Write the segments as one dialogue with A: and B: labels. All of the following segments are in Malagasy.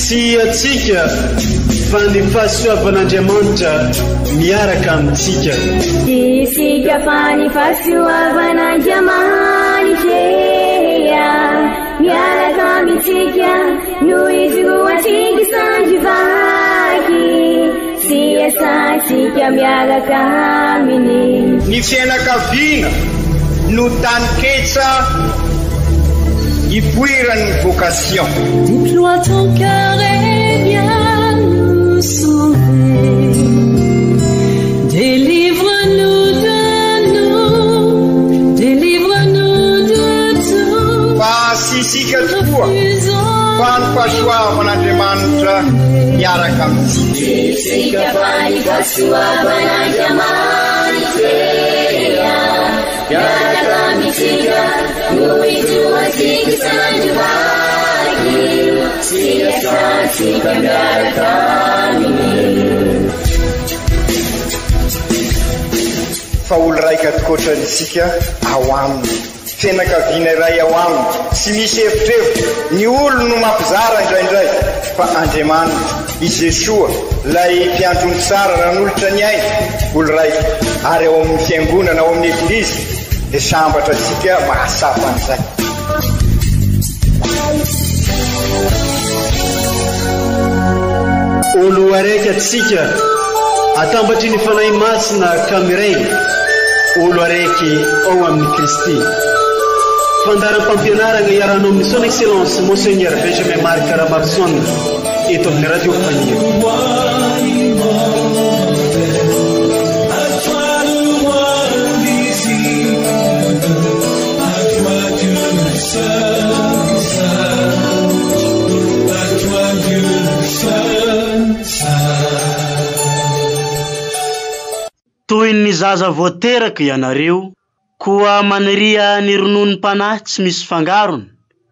A: Tsy antsika fa ny fahasoavan'Andriamanitra miaraka amintsika.
B: Tsy isika fa ny fahasoavan'Andriamanitra miaraka amintsika no ijoroantsika sandry vaky sy iasantsika miaraka aminy.
C: Ny fianakaviana no taninketsa ipoiran'ny vocation.
D: Déploie ton cœur et viens nous sauver. Délivre-nous de nous, délivre-nous de tout.
C: Fa tsy isika tokoa fa ny fahasoavan'Andriamanitra miaraka amintsika.
B: Tsy isika fa ny fahasoavan'Andriamanitra miaraka amintsika no ijoroantsika sandry vaky sy iasantsika miaraka aminy.
C: Fa olo raika tokoatra isika ao aminy. Fianakaviana iray ao aminy, tsy misy evitrevitra, ny olony no mampizara indraindray, fa Andriamanitra, i Jesoa, ilay mpiandry omby tsara nanolotra ny ainy, olo raika, ary ao amin'ny fiangonana, ao amin'ny Eglizy, dia sambatra antsika mahatsapa an'izay.
A: Olo araiky atsika atambatry ny Fanahy Masina ka miray olo araiky ao amin'i Kristy. Fandaharam-pampianarana iarahanao amin'ny Son Excellence Monseigneur Benjamin Marc Ramaroson eto amin'ny Radio Faniry.
E: Toy ny zaza vao teraka ianareo, koa maniria ny rononom-panahy tsy misy fangarony,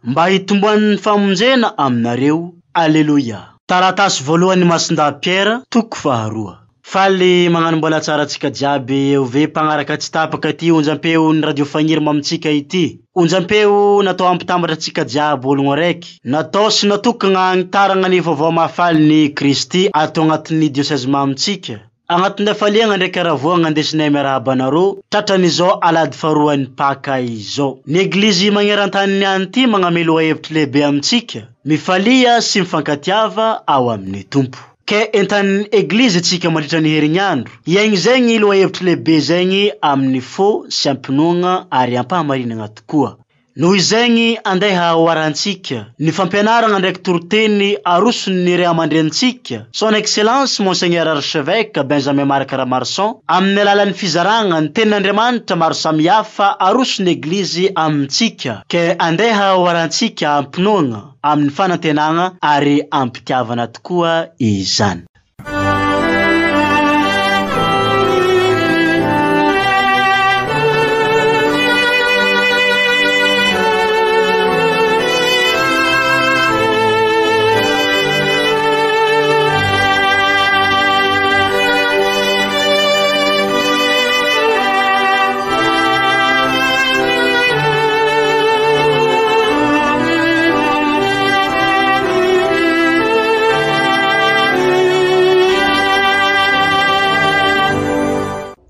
E: mba hitomboan'ny famonjena aminareo. Aleloia. Taratasy voalohan'i Masindahy Piera, toko faharoa. Faly magnano mbola tsara antsika jiaby eo ve mpagnaraka tsy tapaka ity onjam-peon'ny Radio Fagniry mamintsika ity. Onjam-peo natao hampitambatra antsika jiaby ologno araiky. Natao sy natokagna hagnitaragna ny vaovao mahafaly ny Kristy ato agnatin'ny diosèse mamintsika. Agnatin'ny hafaliagna ndraiky haravoagna andesinay miarahaba anareo tratran'izao alahady faharoan'ny Paka izao. Ny Eglizy magneran-tany niany ity magname lohahevitry lehibe amintsika, Mifalia sy mifankatiava ao amin'ny Tompo. Ke entanin'ny Eglizy antsika mandritra ny herignandro, hiaigny zegny lohahevitry lehibe zegny amin'ny fo sy am-pinoagna ary am-pahamarinagna tokoa. Noho izegny andeha hoarantsika ny fampianaragna ndraiky toriteny aroson'ny ray aman-drenintsika, Son Excellence Monseigneur Archevêque Benjamin Marc Ramaroson, amin'ny alalan'ny fizaragna ny tenin'Andriamanitra maro samihafa aroson'ny Eglizy amintsika, ke andeha hoarantsika am-pinoagna, amin'ny fanantenagna ary am-pitiavana tokoa izany.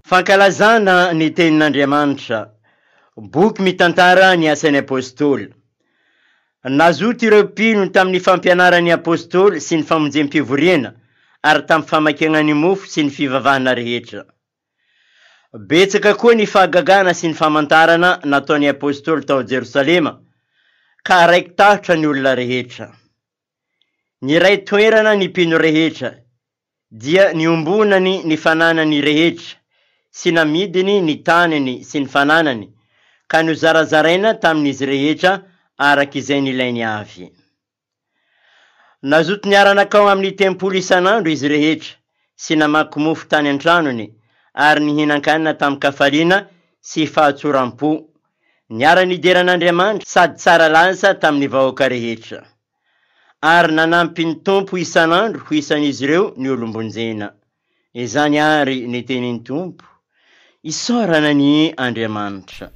F: Fankalazana ny Tenin'Andriamanitra, boky mitantara ny asan'ny Apostoly. Nazoto ireo mpino tamin'ny fampianaran'ny Apostoly sy ny famonjem-pivoriana ary tamin'ny famakiana ny mofo sy ny fivavahana rehetra. Betsaka koa ny fahagagana sy ny famantarana nataon'ny Apostoly tao Jerosalema, ka raiki-tahotra ny olona rehetra. Niray toerana ny mpino rehetra, dia niombonany ny fananany rehetra sy namidiny ny taniny sy ny fananany, ka nozarazaraina tamin'izy rehetra araka izay nilainy avy. Nazoto niara-nankao amin'ny tempoly isan'andro izy rehetra sy namaky mofo tany an-tranony ary nihinan-kanina tamin-kafaliana sy fahatsoram-po, niara-nidera an'Andriamanitra sady tsara laza tamin'ny vahoaka rehetra. Ary nanampy ny Tompo isan'andro ho isan'izy ireo ny olom-bonjena. Izany àry ny tenin'ny Tompo. Isaorana anie Andriamanitra.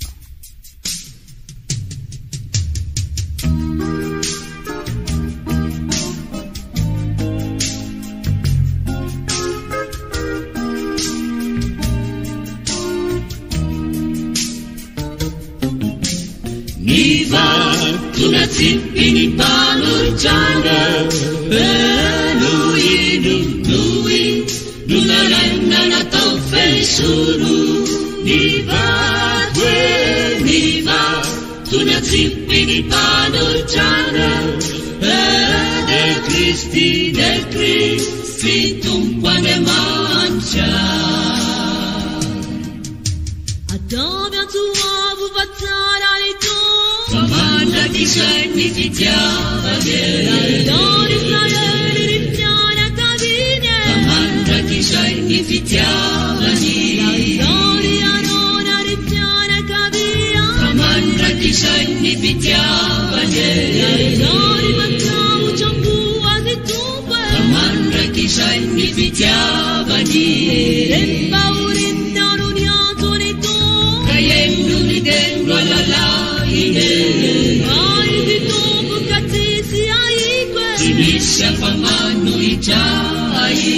B: Ny vato natsipy ny mpanolotrana no ino no ino nalaina natao fehizoro. Ny vato e, ny vato natsipy ny mpanolotrana de Kristy, de Kristy Tompo Andriamanitra.
D: Ataovy antso avo fa tsara ny Tompo.
B: Fa mandrakizay ny fitiavany e.
D: Nataon'i Israely ny fianakaviany e.
B: Fa mandrakizay ny fitiavany.
D: Nataon'i Arona ny fianakaviany.
B: Fa mandrakizay ny fitiavany e.
D: Nataony matahotra amboa ny Tompo e.
B: Fa mandrakizay ny fitiavany.
D: Efa orina no niantso ny Tompo.
B: Ka heno ny teny alalahiny e.
D: Ay, ny Tompo ka tsisy ahiko e.
B: Tsy misy afa-manohitra ahy.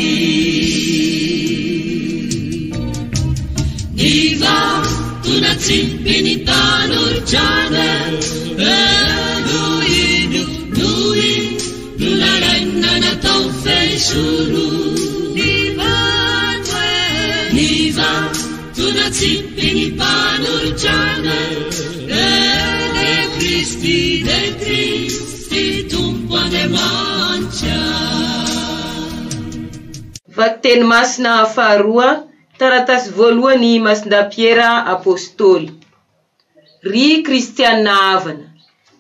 B: Ny vato natsipy ny mpanolotrana no ino no ino nalaina natao fehizoro. Ny vato e, ny vato natsipy ny mpanolotrana de Kristy, de Kristy Tompo Andriamanitra.
G: Vakiteny masina faharoa, taratasy voalohany Masindahy Piera Apostoly. Ry Kristianina havana,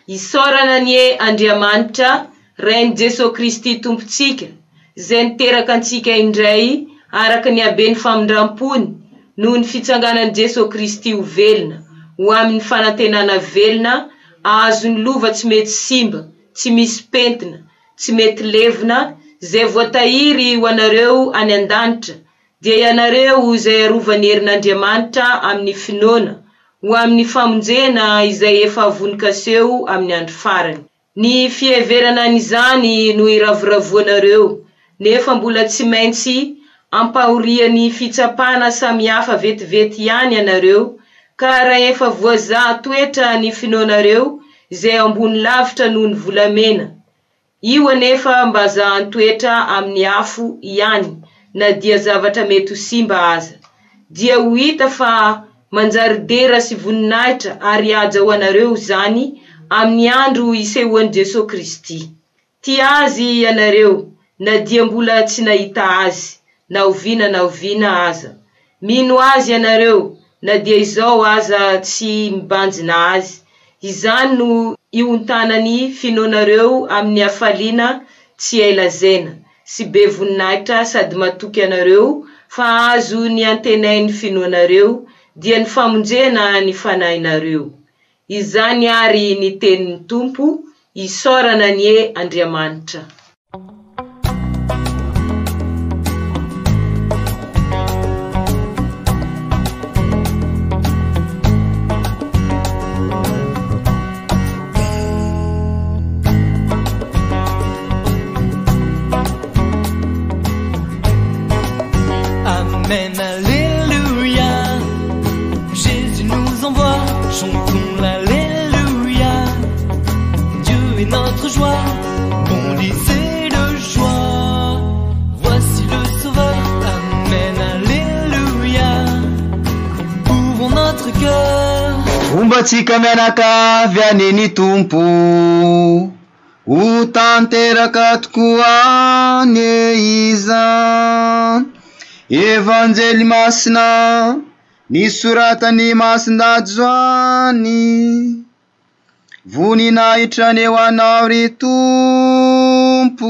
G: isaorana anie Andriamanitra, Rain'i Jesoa Kristy Tompontsika, izay niteraka antsika indray araka ny haben'ny famindrampony noho ny fitsanganan'i Jesoa Kristy ho velona, ho amin'ny fanantenana velona, ahazo ny lova tsy mety simba, tsy misy pentina, tsy mety levona, izay voatahiry ho anareo any an-danitra, dia ianareo izay arovan'ny herin'Andriamanitra amin'ny finoana, ho amin'ny famonjena izay efa vonon-kaseho amin'ny andro farany. Ny fiheverana an'izany no iravoravoanareo, nefa mbola tsy maintsy ampahorian'ny fitsapana samihafa vetivety ihany ianareo, ka raha efa voazaha toetra ny finoanareo izay ambony lavitra noho ny volamena. Io anefa mba zahan-toetra amin'ny afo ihany, na dia zavatra mety ho simba aza. Dia ho hita fa manjary dera sy voninahitra ary haja ho anareo izany amin'ny andro isehoan'i Jesoa Kristy. Tia azy ianareo, na dia mbola tsy nahita azy, na oviana na oviana aza. Mino azy ianareo, na dia izao aza tsy mibanjina azy. Izany no iontanany finoanareo amin'ny hafaliana tsy hay lazaina sy be voninahitra sady matoky anareo fa azo ny antenain'ny finoanareo dia ny famonjena ny fanahinareo. Izany ary ny tenin'ny Tompo, isaorana anie Andriamanitra.
H: Amen, Alléluia. Jésus nous envoie, chantons l'Alléluia. Dieu est notre joie, bondissez de joie. Voici le Sauveur, Amen, Alléluia. Ouvrons notre cœur.
C: Homba antsika mianakavy anie ny Tompo, ho tanteraka tokoa anie izany. Evanjely masina nisoratan'i Masindahy Joany. Voninahitra anie ho anao ry Tompo.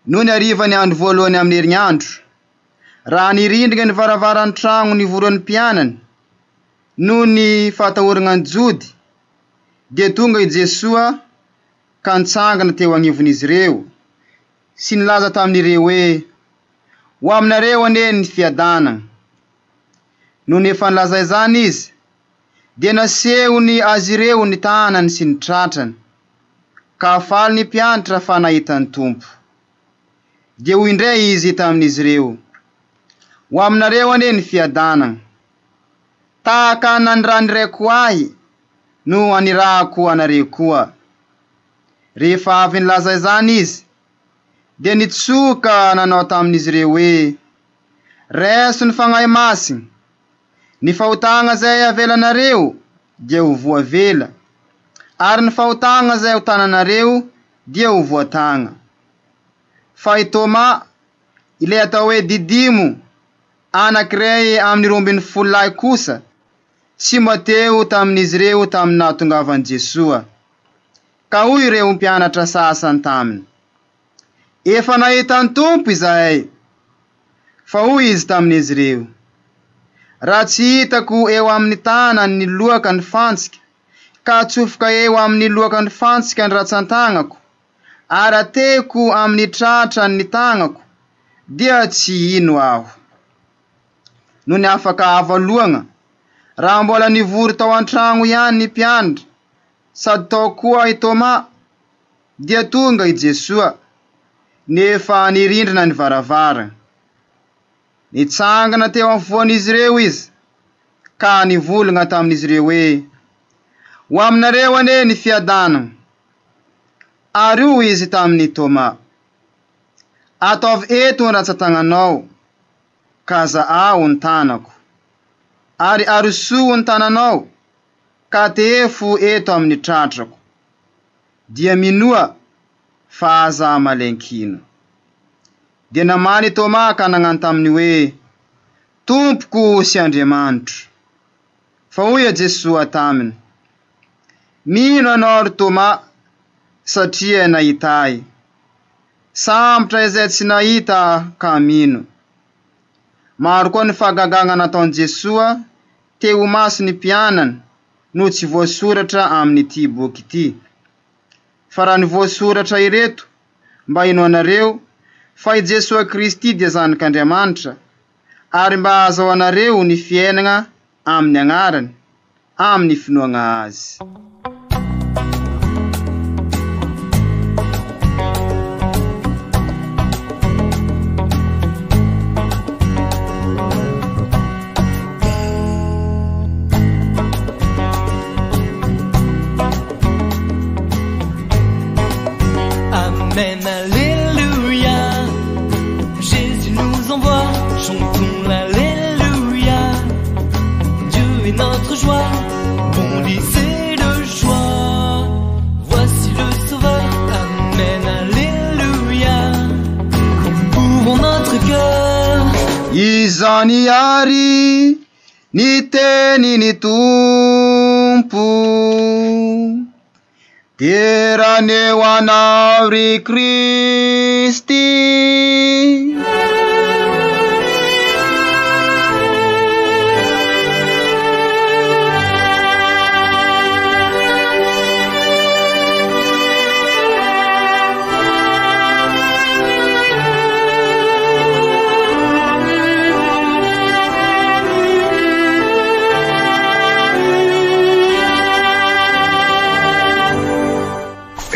C: Nony hariva ny andro voalohany amin'ny herinandro, raha nirindrina ny varavaran'ny trano nivoran'ny mpianany noho ny fahatahorana ny Jody, dia tonga i Jesoa ka nitsangana teo agnivon'izy ireo sy nilaza tamin'ireo hoe:
I: Ho aminareo anie ny fiadanana. Nony efa nilaza izany izy, dia nasehony azy ireo ny tanany sy ny tratrany, ka faly ny mpianatra fa nahita ny Tompo. Dia hoy indray izy tamin'izy ireo, Ho aminareo anie ny fiadanana. Tahaka nanirahan'ny Raiko ahy no anirahako anareo koa. Rehefa avy nilaza izany izy, dia nitsoka nanao tamin'izy ireo hoe, Raiso ny Fagnahy Masina. Ny fahotagna izay avelanareo dia ho voavela, ary ny fahotagna izay ho tananareo dia ho voatagna. Fa i Tômà, ilay atao hoe Didimo, anankiray amin'ny 12 lahy kosa, tsy mba teo tamin'izy ireo tamin'ny nahatongavan'i Jesoa. Ka hoy ireo mpianatra sasany taminy, Efa nahita ny Tompo izahay. Fa hoy izy tamin'izy ireo, Raha tsy hitako eo amin'ny tanany ny loaka ny fantsika, ka atsofoka eo amin'ny loaka ny fantsika ny ratsan-tagnako, ary atehiko amin'ny tratrany ny tagnako, dia tsy hino aho. Nony afaka havalohana, raha mbola nivory tao an-tragno ihany ny mpianatra, sady tao koa i Tômà, dia tonga i Jesoa, nefa nirindrina ny varavarana. Nitsangana teo afovoan'izy ireo izy, ka nivolagna tamin'izy ireo hoe, Ho aminareo anie ny fiadanana. Ary hoy izy tamin'i Tômà, Ataovy eto ny ratsan-tagnanao, ka zahao ny tanako, ary arosoho ny tananao, ka tehefo eto amin'ny tratrako. Dia minoa fa aza malen-kino. Dia namaly i Tômà ka nagnano taminy hoe, Tompoko sy Andriamanitro. Fa hoy i Jesoa taminy, Mino anao ry Tômà, satria nahita ahy. Sambatra izay tsy nahita ka mino. Maro koa ny fahagagana nataon'i Jesoa teo imason'ny mpianany no tsy voasoratra amin'ity boky ity. Fa raha ny voasoratra ireto, mba hinoanareo fa i Jesoa Kristy dia Zanak'Andriamanitra, ary mba hahazahoanareo ny fiainana amin'ny agnarany, amin'ny finoagna Azy.
H: Amen, Alléluia. Jésus nous envoie, chantons l'Alléluia. Dieu est notre joie, bondissez de joie. Voici le Sauveur, Amen, Alléluia. Ouvrons notre cœur.
I: Izany ary ny tenin'ny Tompo. Dera anie ho anao ry Kristy.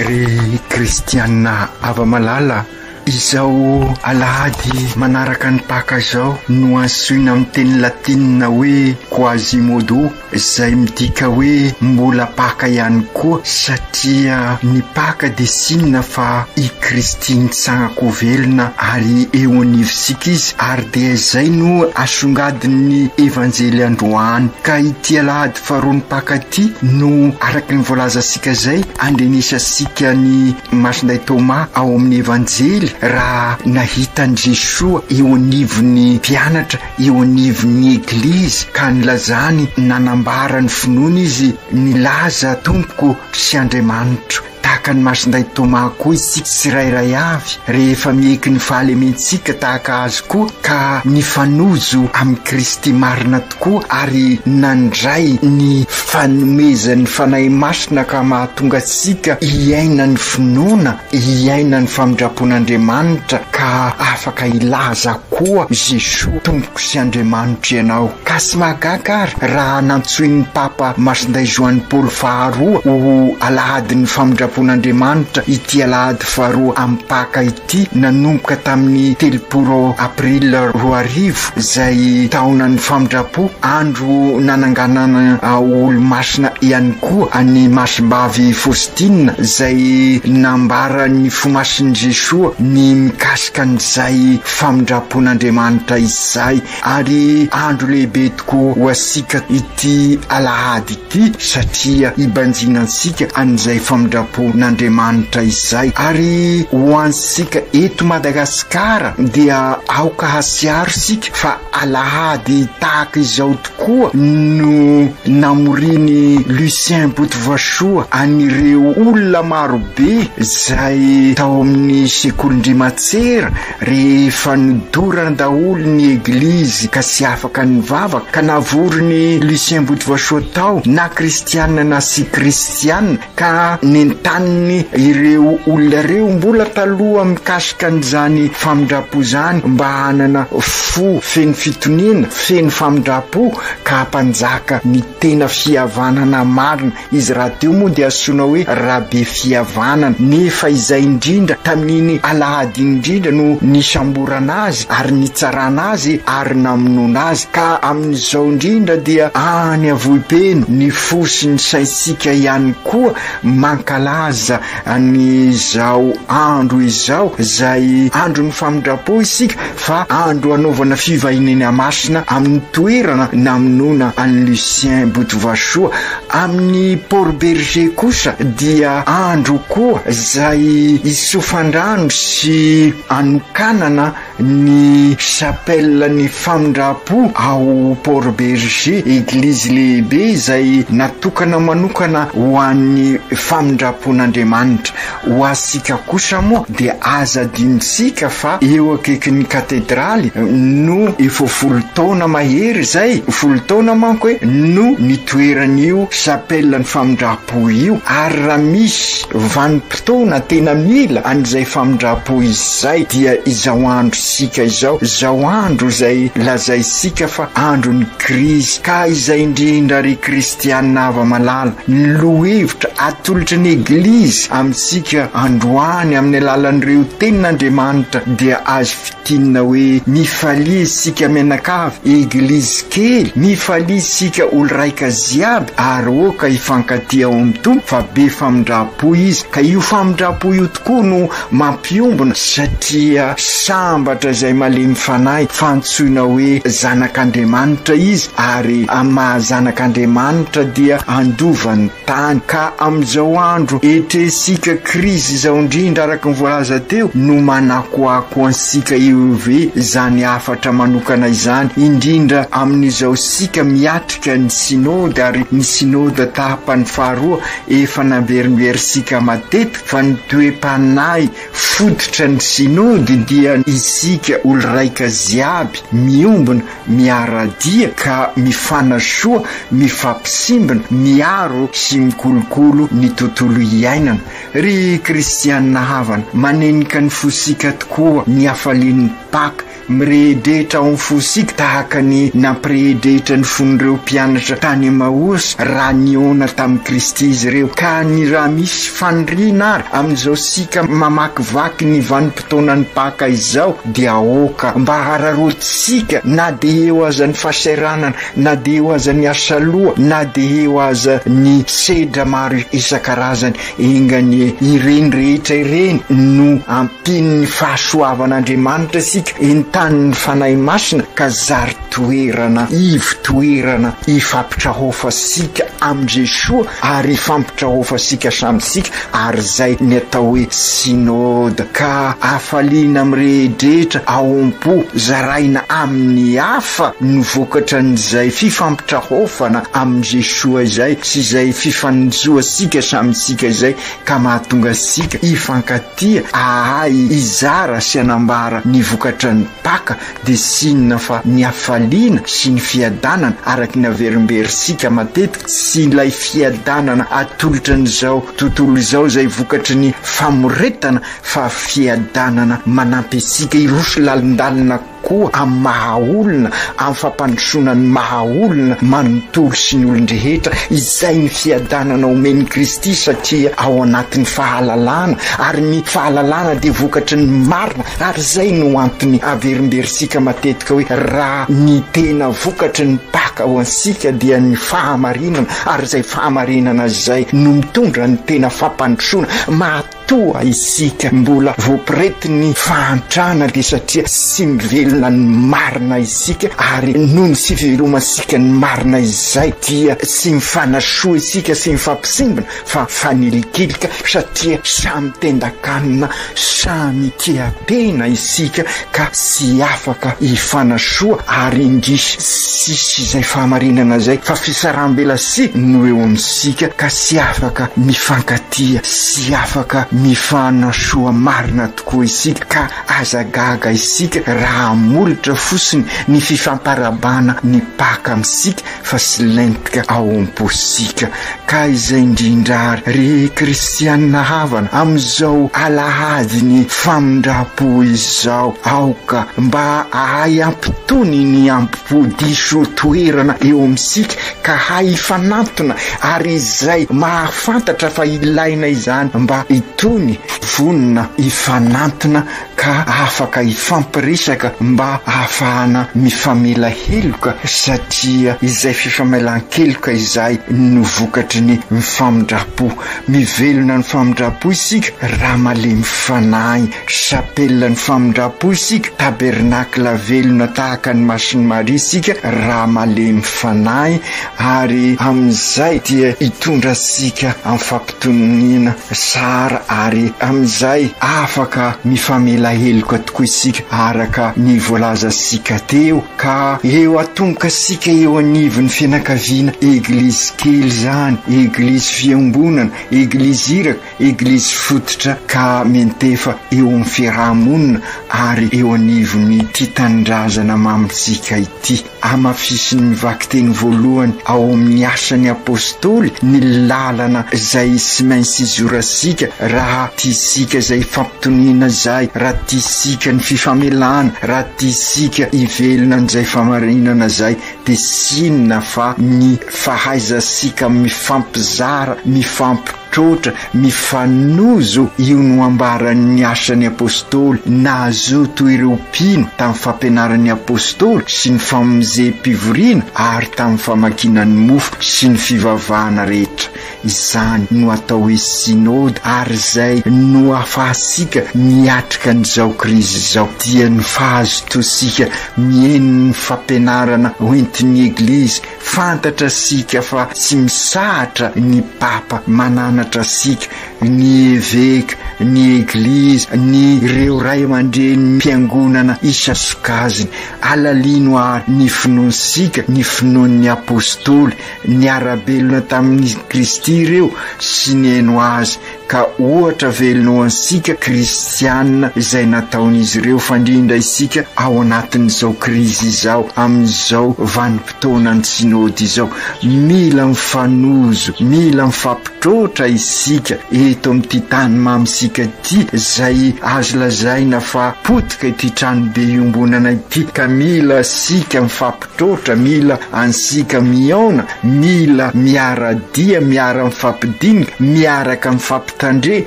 J: Ry kristiana hava-malala, izao alahady manaraka ny Paka izao no antsoina amin'ny teny latinina hoe Quasimodo, izay midika hoe mbola Paka ihany koa, satria ny Paka dia tsy inona fa i Kristy nitsangan-ko velona ary eo anivontsika Izy, ary dia izay no asongadin'ny Evanjely androany. Ka ity alahady faharoan'ny Paka ity no, araka ny voalazantsika izay, andrenesantsika ny Masindahy Tômà ao amin'ny Evanjely raha nahita an'i Jesoa eo anivon'ny mpianatra, eo anivon'ny Eglizy, ka nilazany, nanambara ny finoany izy, nilaza, Tompoko sy Andriamanitro. Tahaka an'i Masindahy Tômà koa isika tsirairay avy, rehefa miaiky ny fahalementsika tahaka azy koa, ka nifanojo amin'i Kristy marina tokoa ary nandray ny fanomezan'ny Fanahy Masina ka mahatonga antsika hiaina ny finoana, hiaina ny famindram-pon'Andriamanitra ka afaka hilaza koa. koa Jesoa Tompoko sy Andriamanitro ianao. Ka tsy mahagaga ary raha nantsoin'ny Papa Masindahy Joany Paoly faharoa ho Alahadin'ny Famindram-pon'Andriamanitra ity alahady faharoa amin'ny Paka ity nanomboka tamin'ny 30 April 2000 izay taonan'ny famindram-po, andro nananganana olomasina ihany koa an'i Masimbavy Faustina izay nambaran'ny Fo Masin'i Jesoa ny mikasika an'izay famindram-pon'Andriamanitra izay. Ary andro lehibe tokoa ho antsika ity alahady ity satria hibanjinantsika an'izay famindram-pon'Andriamanitra izay. Ary ho antsika eto Madagasikara dia aoka hatsiaro isika fa alahady tahaka izao tokoa no namorian'i Lucien Botovasoa an'ireo olona marobe izay tao amin'ny sekolin-dRimatsera Rehefa nodorana daholo ny eglizy ka tsy afaka nivavaka ka navorin'i Lucien Botovasoa tao na kristiana na tsy kristiana ka nentaniny ireo olona ireo mbola taloha mikasika an'izany famindram-po izany mba hanana fo feno fitoniana, feno famindram-po ka hampanjaka ny tena fihavanana marina. Izy rahateo moa dia antsoina hoe Rabefihavanana, nefa izay indrindra tamin'iny alahady iny indrindra no nisamborana azy ary nitsarana azy ary namonoana azy, ka amin'izao indrindra dia any Avohipeno ny fo sy ny saintsika ihany koa mankalaza an'izao andro izao, izay andron'ny famindram-po isika fa andro hanaovana fivahiniana masina amin'ny toerana namonoana an'i Lucien Botovasoa. Amin'ny Port Bergé kosa dia andro koa izay isofan-drano sy anokanana ny chapelle-n'ny famindram-po ao Port Bergé, eglizy lehibe izay natokana manokana ho an'ny famindram-pon'Andriamanitra. Ho antsika kosa moa dia aza adinontsika fa eo akaikin'ny katedraly no efa folo taona mahery izay, folo taona manko e, no nitoeran'io chapelle ny famindram-po io ary raha misy vanim-potoana tena mila an'izay famindram-po izay dia izao androntsika izao, izao andro izay lazaintsika fa andron'ny krizy ka izay indrindra ry kristiana hava-malala Ny lohevitra atolotry ny Eglizy amintsika androany amin'ny alalan'ireo Tenin'Andriamanitra dia azo fintinina hoe, Mifalia isika mianakavy, Eglizy kely, mifalia isika olo-raika jiaby ary oka hifankatia ao amin'ny Tompo fa be famindram-po Izy ka io famindram-po io tokoa no mampiombona satria sambatra izay malemy fanahy fa antsoina hoe zanak'Andriamanitra izy ary amin'ny maha zanak'Andriamanitra dia handova ny tany ka amin'izao andro etrehintsika krizy izao indrindra araka ny voalaza teo no manakoako antsika eo ve izany hafatra manokana izany indrindra amin'izao sika miatrika ny synoda ary ny synoda tapany faharoa efa naverimberintsika matetika Fa ny toe-panahy fototra ny Synody dia isika olo-raika jiaby miombona, miara-dia ka mifanasoa, mifampisimbina, miaro sy mikolokolo ny tontolo iainana. Ry kristianina havana, manenika ny fosika tokoa ny hafalian'ny Paka, Mirehidrehitra ao amin'ny fosika tahaka ny nampirehidrehitra ny fon'ireo mpianatra tany Emaosy raha nihaona tamin'i Kristy izy ireo. Ka ny raha misy faniriana ary amin'izao sika mamakivaky ny vanim-potoanan'ny Paka izao dia aoka mba hararaotintsika na dia eo aza ny fahasahiranana, na dia eo aza ny asa loha, na dia eo aza ny sedra maro isan-karazany. Enga anie ireny rehetra ireny no ampian'ny fahasoavan'Andriamanitra isika, entanin'ny Fanahy Masina ka zary toerana, ivo-toerana ifampitrahofantsika amin'i Jesoa ary ifampitrahofantsika samy isika ary izay ny atao hoe Synode ka hafaliana mirehidrehitra ao am-po zaraina amin'ny hafa no vokatran'izay fifampitrahofana amin'i Jesoa izay sy izay fifanjoantsika samy isika izay ka mahatonga antsika hifankatia ahay hizara sy hanambara ny vokatran'ny Paka dia tsy inona fa ny hafaliana sy ny fiadanana araka ny averimberintsika matetika sy ilay fiadanana atolotra an'izao tontolo izao izay vokatry ny famoretana fa fiadanana manampy antsika hiroso lalindalina. koa amin'ny maha olona, amin'ny fampandrosoana ny maha olona manontolo sy ny olon-drehetra, izay ny fiadanana omen'i Kristy satria ao anatin'ny fahalalana, ary ny fahalalana dia vokatry ny marina, ary izay no antony averimberintsika matetika hoe raha ny tena vokatry ny Paka ho antsika dia ny fahamarinana, ary izay fahamarinana izay no mitondra ny tena fampandrosoana maha Toa isika mbola voapiretin'ny fahantrana dia satria tsy mivelona ny marina isika, ary noho ny tsy fivelomantsika ny marina izay dia tsy mifanasoa isika sy mifampisimbina fa mifanilikilika satria samy tendakanina, samy tia tena isika ka tsy afaka hifanasoa, ary indrisy tsisy izay fahamarinana izay fa fisaraham-belatsihy no eo amintsika ka tsy afaka mifankatia, tsy afaka mifanasoa marina tokoa isika, ka aza gaga isika raha molotra fotsiny ny fifamparabana ny Paka amintsika fa tsy lentika ao am-pontsika. Ka izay indrindra ary, ry kristianina havana, amin'izao alahadin'ny famindram-po izao, aoka mba hahay hampitony ny ambo-po diso toerana eo amintsika ka hahay hifanantona, ary izay mahafantatra fa ilaina izany mba hitony, vonona hifanantona ka afaka hifampiresaka mba hahafahana mifamela heloka satria izay fifamelan-keloka izay no vokatry ny famindram-po. Mivelona ny famindram-po isika raha malemy fanahy. Chapelle ny famindram-po isika, tabernacle velona tahaka ny Masin'i Maria isika raha malemy fanahy ary amin'izay dia hitondra antsika amin'ny fampitoniana tsara ary amin'izay afaka mifamela heloka tokoa isika araka ny voalazantsika teo ka eo atomboka isika eo anivon'ny fianakaviana eglizy kely izany, eglizy fiombonana, eglizy iraka, Eglizy fototra ka miantefa eo amin'ny fiaraha-monina ary eo anivon'ity tanindrazana mamintsika ity. Hamafisin'ny vakiteny voalohany ao amin'ny Asan'ny Apostoly ny lalana izay tsy maintsy izorantsika raha tiantsika izay fampitoniana izay, raha tiantsika ny fifamelana, raha tiantsika hivelona an'izay famarinana izay dia tsy inona fa ny fahaizantsika mifampizara, mifampi. Trotra, mifanojo, io no ambaran'ny Asan'ny Apostoly, nazoto ireo mpino tamin'ny fampianaran'ny Apostoly sy ny famonjem-pivoriana ary tamin'ny famakiana ny mofo sy ny fivavahana rehetra. Izany no atao hoe Synoda ary izay no ahafahantsika miatrika an'izao krizy izao, dia ny fahazotoantsika mihaino ny fampianarana hoentin'ny Eglizy, Fantatra sika fa tsy misahatra ny Papa mananatra sika, ny Eveka, ny Eglizy, ny reo ray aman-dreny mpiangonana isa-sokajiny. Alalino ary ny finoantsika, ny finoan'ny Apostoly, niara-belona tamin'i Kristy ireo sy nihaino Azy. Ka ohatra velona ho antsika kristiana izay nataon'izy ireo fa indrindra isika ao anatin'izao krizy izao, amin'izao vanim-potoanan'ny Synode izao. Mila mifanojo, mila mifampitroatra isika eto amin'ity tany mamintsika ity izay azo lazaina fa potika ity tranobe iombonana ity ka mila isika mifampitroatra. Trotra, mila antsika mihaona, mila miara-dia, miara-mifampidinika, miaraka mifampitandre,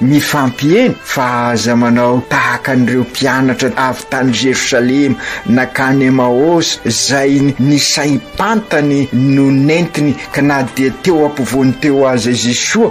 J: mifampiheno, fa aza manao tahaka an'ireo mpianatra avy tany Jerosalema nankany Emaosy, izay ny saim-pantany no nentiny, ka na dia teo ampovoany teo aza i Jesoa,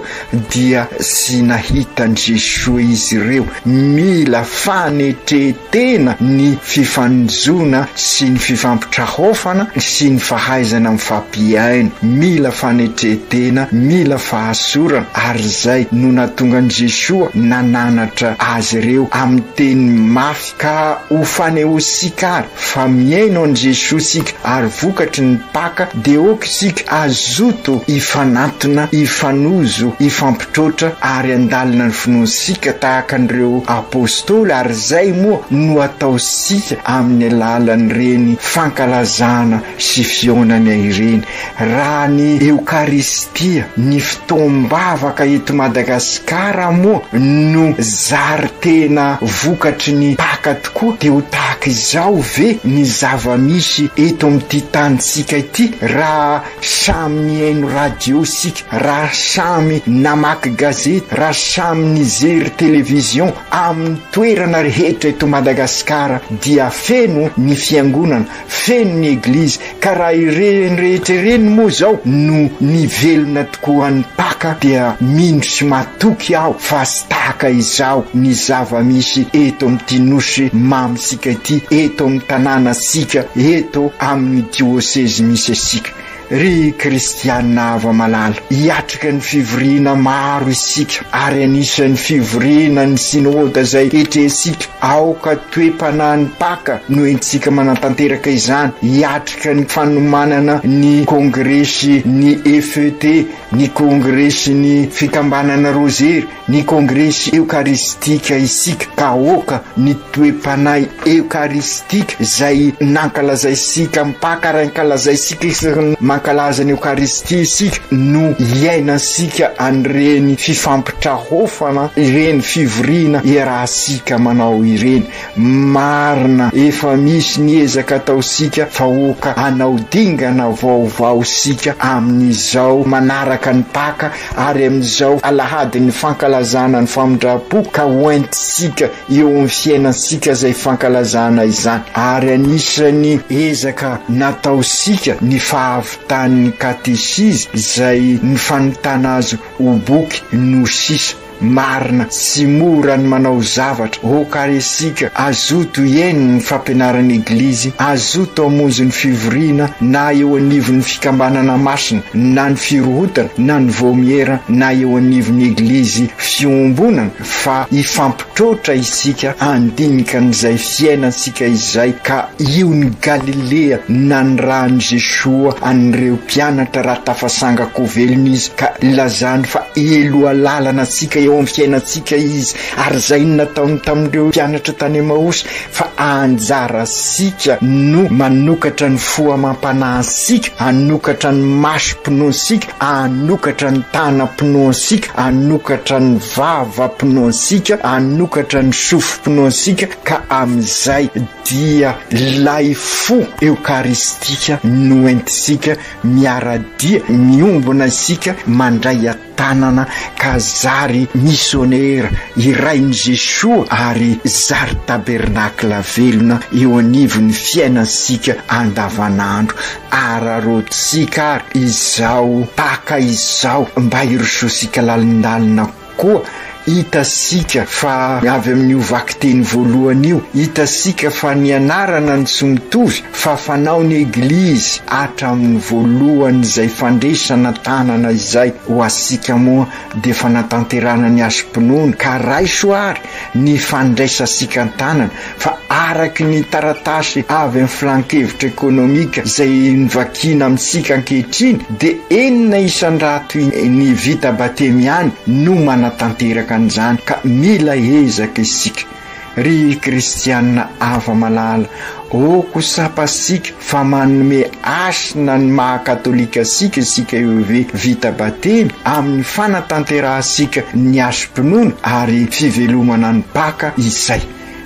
J: dia tsy nahita an'i Jesoa izy ireo. Mila fanetren-tena ny fifanjoana sy ny fifampitrahofana sy ny fahaizana mifampihaino. Mila fanetren-tena, mila fahasorana, ary izay no nahatonga an'i Jesoa nananatra azy ireo amin'ny teny mafy Ka ho fanehoantsika ary fa mihaino an'i Jesoa isika ary vokatry ny Paka dia aoka isika hazoto hifanantona, hifanojo, hifampitroatra ary handalina ny finoantsika tahaka an'ireo Apostoly ary izay moa no ataontsika amin'ny alalan'ireny fankalazana sy fihaonana ireny. Raha ny Eokaristia, ny fotoam-bavaka eto Madagasikara, Madagasikara moa no zary tena vokatry ny Paka tokoa dia ho tahaka izao ve ny zava-misy eto amin'ity tanintsika ity raha samy nihaino radio isika, raha samy namaky gazety, raha samy nijery television amin'ny toerana rehetra eto Madagasikara dia feno ny fiangonana, feno ny eglizy ka raha ireny rehetra ireny moa izao no nivelona tokoa ny Paka dia mino sy matoky aho fa tsy tahaka izao ny zava-misy eto amin'ity nosy mamintsika ity, eto amin'ny tanànantsika, eto amin'ny diosezy misy antsika. Ry kristiana hava-malala, hiatrika ny fivoriana maro isika, ary anisan'ny fivoriana ny Synoda izay hetrehintsika. Aoka toe-panahin'ny Paka no entintsika manatanteraka izany, hiatrika ny fanomanana ny Kongresy ny FET, ny Kongresy ny Fikambanana Rozery, ny Kongresy Eokaristika isika, ka aoka ny toe-panahy eokaristika izay nankalazaisika am-paka ary ankalazaisika isaky ny mankalaza ny Eokaristia isika no iainantsika an'ireny fifampitrahofana, ireny fivoriana iarahantsika manao ireny. Marina, efa misy ny ezaka ataontsika fa aoka hanao dingana vaovao isika amin'izao manaraka ny Paka ary amin'izao alahadin'ny fankalazana ny famindram-po ka hoentintsika eo amin'ny fiainantsika izay fankalazana izany. Ary anisan'ny ezaka nataontsika ny fahavitan'ny katesizy izay ny fanontana azy ho boky no sisa. Marina, tsy mora ny manao zavatra, ok ary isika azoto hihaino ny fampianaran'ny Eglizy, azoto hamonjy ny fivoriana na eo anivon'ny fikambanana masina, na ny firohotana, na ny vaomiera, na eo anivon'ny Eglizy fiombonana, fa hifampitroatra isika handinika an'izay fiainantsika izay, ka io ny Galilea nanirahan'i Jesoa an'ireo mpianatra raha tafasanga-ko velona izy, ka ilazany fa heloha lalana antsika eo amin'ny fiainantsika izy, ary izay no nataony tamin'ireo mpianatra tany Emaosy, fa anjarantsika no manokatra ny fo amam-panahintsika, hanokatra ny masom-pinoantsika, hanokatra ny tanam-pinoantsika, hanokatra ny vava-pinoantsika, hanokatra ny sofim-pinoantsika, ka amin'izay dia ilay fo eokaristika no entintsika miara-dia, miombona isika, mandray an-tanana ka zary misionera irain'i Jesoa ary zary tabernakla velona eo anivon'ny fiainantsika andavanandro. Araraotintsika ary izao Paka izao mba hirosoantsika lalindalina kokoa. Hitantsika fa avy amin'io vakiteny voalohany io, hitantsika fa ny anarana no tsy mitovy fa fanaon'ny Eglizy hatramin'ny voalohany izay fandresana tanana izay. Ho antsika moa dia fanatanterahana ny hasim-pinoana ka raiso ary ny fandraisantsika an-tanana fa araky ny taratasy avy amin'ny filan-kevitra ekonomika izay novakiana amintsika ankehitriny dia 6% ny vita batemy ihany no manatanteraka an'izany ka mila ezaka isika ry kristiana hava-malala oko tsapasika fa manome hasina ny maha katolika antsika isika EV vita batemy amin'ny fanatanterahantsika ny hasim-pinoana ary fivelomana ny Paka izay.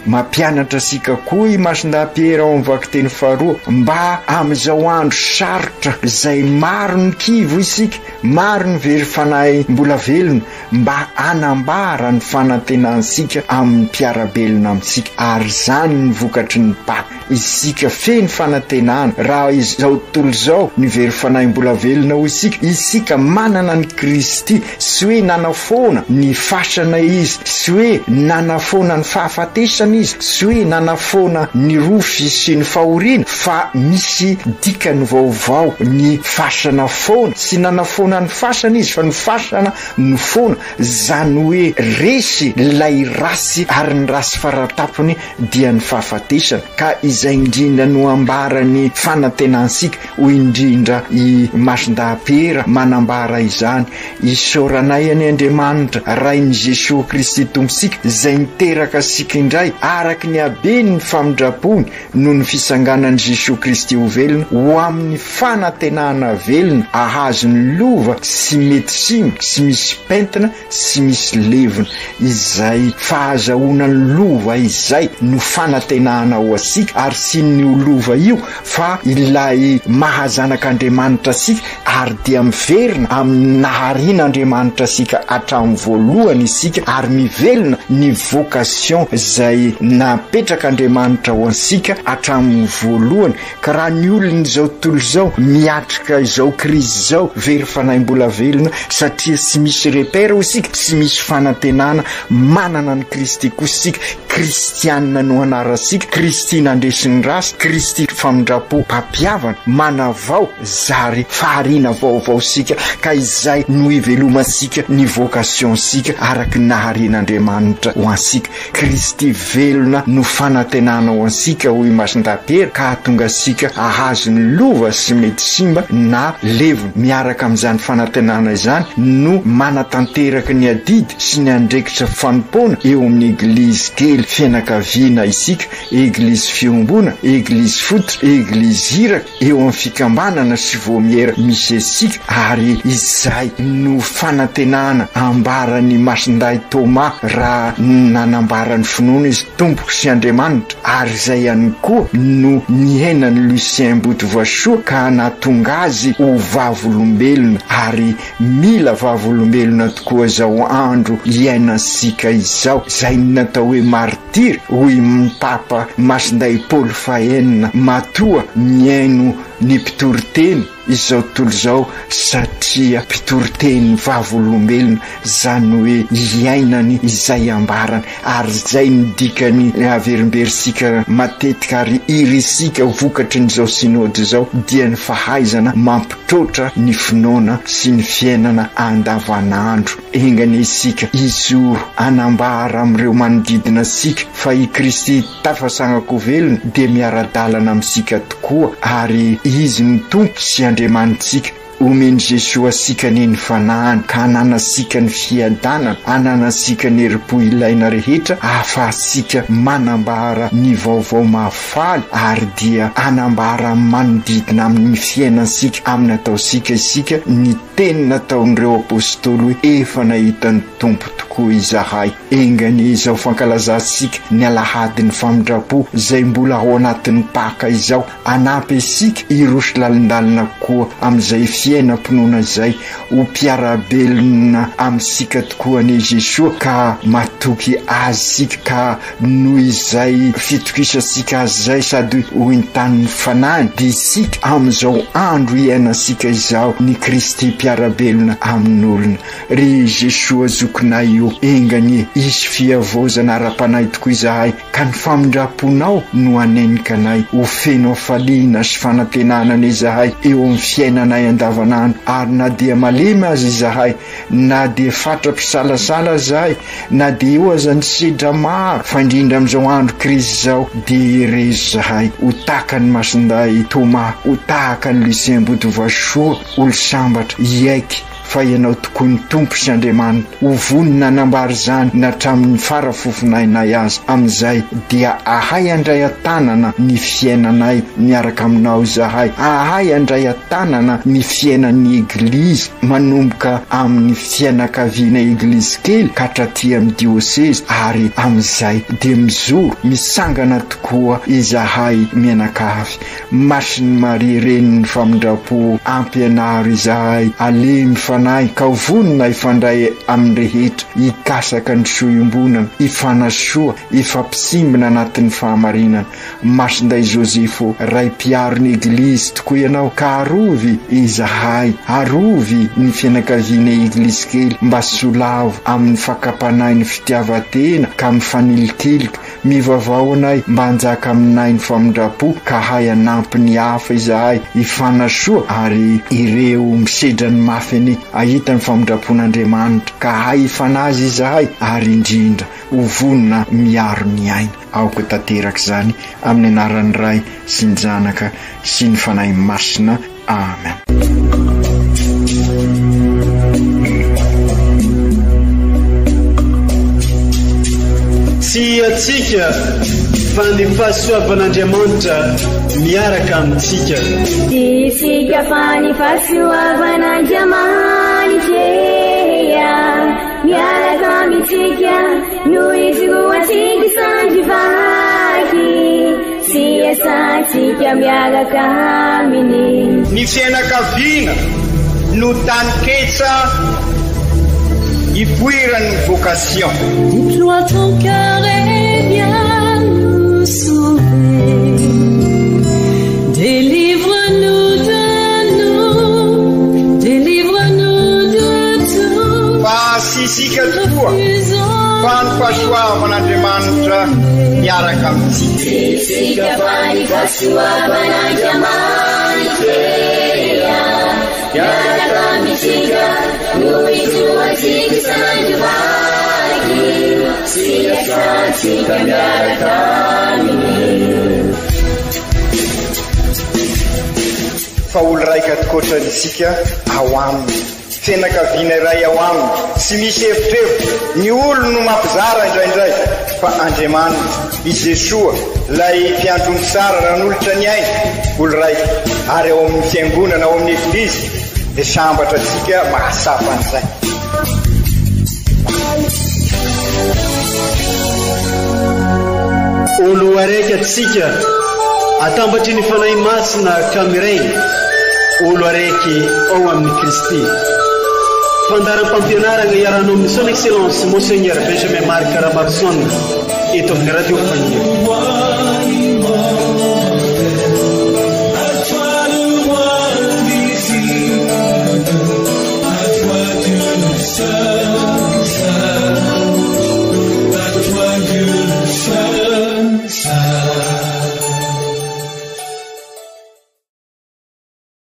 J: Mampianatra antsika koa i Masindahy Piera ao amin'ny vakiteny faharoa mba amin'izao andro sarotra izay maro ny kivy hoy isika, maro ny very fanahy mbola velona, mba hanambara ny fanantenantsika amin'ny mpiara-belona amintsika, ary izany ny vokatry ny Paka. Isika feno fanantenana, raha izao tontolo izao ny very fanahy mbola velona hoy isika, isika manana an'i Kristy, tsy hoe nanafoana ny fasana Izy, tsy hoe nanafoana ny fahafatesana Izy, tsy hoe nanafoana ny rofy sy ny fahoriana, fa misy dikany vaovao ny fasana foana, tsy nanafoana ny fasana Izy fa ny fasana no foana, zany hoe resy ilay ratsy ary ny ratsy faratapony dia ny fahafatesana, ka izay indrindra no ambaran'ny fanantenantsika, hoy indrindra i Masindahy-Piera manambara izany, Isaoranay anie Andriamanitra, Rain'i Jesoa Kristy Tompontsika, izay niteraka antsika indray. araka ny haben'ny famindrampony noho ny fisanganan'i Jesoa Kristy ho velona ho amin'ny fanantenana velona ahazo ny lova tsy mety simba, tsy misy pentina, tsy misy levona. Izay fahazahoana ny lova izay no fanantenana ho antsika ary tsy ny ho lova io fa ilay maha zanak'Andriamanitra antsika ary dia miverina amin'ny naharian'Andriamanitra antsika hatramin'ny voalohany isika ary mivelona ny vocation izay napetrak'Andriamanitra ho antsika hatramin'ny voalohany ka raha ny olon'izao tontolo izao miatrika izao krizy izao very fanahy mbola velona satria tsy misy repère hoy isika, tsy misy fanantenana, manana an'i Kristy kosa isika, Kristianina no anarantsika, Kristy nandresy ny ratsy, Kristy famindram-po mpampihavana, manavao, zary fahariana vaovao isika ka izay no ivelomantsika ny vocation-tsika araka ny naharian'Andriamanitra ho antsika. Kristy velona no fanantenana ho antsika hoy Masindahy Piera ka hahatonga antsika hahazo ny lova sy mety simba na levona. Miaraka amin'izany fanantenana izany no manatanteraka ny adidy sy ny andraikitra fanompoana eo amin'ny Eglizy kely fianakaviana isika, Eglizy fiombona, Eglizy fototra, Eglizy iraka, eo amin'ny fikambanana sy vaomiera misy antsika ary izay no fanantenana ambaran'i Masindahy Thomas raha nanambara ny finoana izy, Tompoko sy Andriamanitra, ary izay ihany koa no niainan'i Lucien Botovasoa ka nahatonga azy ho vavolombelona ary mila vavolombelona tokoa izao andro iainantsika izao, izay natao hoe martiry, hoy ny Papa Masindahy Paoly fahenina, matoa mihaino ny mpitoriteny izao tontolo izao satria mpitoriteny vavolombelona, izany hoe iainany izay ambarany, ary izay no dikany averimberintsika matetika ary irintsika ho vokatrin'izao Synode izao dia ny fahaizana mampitroatra ny finoana sy ny fiainana andavanandro. Enga anie isika hijoro hanambara amin'ireo manodidina antsika fa i Kristy tafasangako velona dia miara-dalana amintsika tokoa ary Izy no Tompo sy Andriamanitsika. Omen'i Jesoa antsika anie ny Fanahiny ka hananantsika ny fiadanana, hananantsika ny herim-po ilaina rehetra ahafahantsika manambara ny vaovao mahafaly ary dia hanambara amin'ny manodidina amin'ny fiainantsika, amin'ny ataontsika isika ny Teny nataon'ireo Apostoly hoe, Efa nahita ny Tompo tokoa izahay. Enga anie izao fankalazantsika ny Alahadin'ny Famindram-po izay mbola ao anatin'ny Paka izao, hanampy antsika hiroso lalindalina kokoa amin'izay fiainam-pinoana izay. Ho mpiara-belona amintsika tokoa anie Jesoa ka matoky Azy isika ka Noho izay fitokisantsika Azy izay sady ho entanin'ny Fanahiny, dia isika amin'izao andro iainantsika izao ny Kristy mpiara-belona amin'olona. Ry Jesoa zokinay ô, enga anie hisy fihavaozana ara-panahy tokoa izahay, ka ny famindram-ponao no hanenika anay ho feno hafaliana sy fanantenana anie izahay eo amin'ny fiainanay andavanandro, ary na dia malemy aza izahay, Na dia fatra-pisalasala aza ahy, na dia eo aza ny sedra maro, fa indrindra amin'izao andro krizy izao, dia herezo izahay ho tahaka an'i Masindahy Thomas, ho tahaka an'i Lucien Botovasoa, olo-sambatra, hiaiky fa Ianao tokoa ny Tompo sy Andriamanitra, ho vonona hanambara izany na hatramin'ny fara-fofonainay aza. Amin'izay dia ahay handray an-tanana ny fiainanay miaraka Aminao izahay, ahay handray an-tanana ny fiainan'ny Eglizy, manomboka amin'ny fianakaviana eglizy kely ka hatraty amin'ny diosezy ary amin'izay dia mijoro mitsangana tokoa izahay mianakavy. Masin'i Maria Renin'ny famindram-po ampianaro izahay alemy fanahy ka ho vonona hifandray amin'ny rehetra, hikasaka ny soa iombonana, hifanasoa, hifampitsimbina anatin'ny fahamarinana. Masindahy Josefo, Ray mpiaro ny Eglizy tokoa ianao ka arovy izahay, arovy ny fianakaviana Eglizy kely mba tsy ho lavo amin'ny fakam-panahy ny fitiavan-tena ka mifanilikilika, mivavaha anay mba hanjaka aminay ny famindram-po ka hahay hanampy ny hafa izahay hifanasoa ary ireo misedra ny mafy anie hahita ny famindram-pon'Andriamanitra ka hahay hifanazy izahay ary indrindra ho vonona miaro ny aina. Aoka ho tanteraka izany amin'ny anaran'ny Ray sy ny Zanaka sy ny Fanahy Masina. Amen.
A: Tsy antsika fa ny fahasoavan'Andriamanitra miaraka amintsika.
K: Tsy isika fa ny fahasoavan'Andriamanitra miaraka amintsika no ijoroantsika sandry vaky sy iasantsika miaraka aminy.
C: Ny fianakaviana no taninketsa ipoiran'ny vocation.
B: Déploie ton cœur et viens nous sauver. Délivre-nous de nous, délivre-nous de tout.
C: Fa tsy isika tokoa fa ny fahasoavan'Andriamanitra miaraka amintsika.
K: Tsy isika fa ny fahasoavan'Andriamanitra miaraka amintsika no ijoroantsika sandry vaky sy iasantsika miaraka aminy.
C: Fa olo raika tokoatra isika ao aminy. Fianakaviana iray ao aminy. Tsy misy evitrevitra. Ny olo no mampizara indraindray. Fa Andriamanitra, i Jesoa, ilay mpiandry omby tsara nanolotra ny ainy, olo raika. Ary ao amin'ny fiangonana, ao amin'ny eglizy, dia sambatra antsika mahatsapa an'izay.
A: Olo araiky antsika atambatry ny Fanahy Masina ka miray olo araiky ao amin'i Kristy. Fandaharam-pampianarana iarahanao amin'ny Son Excellence Monseigneur Benjamin Marc Ramaroson eto amin'ny Radio Faniry.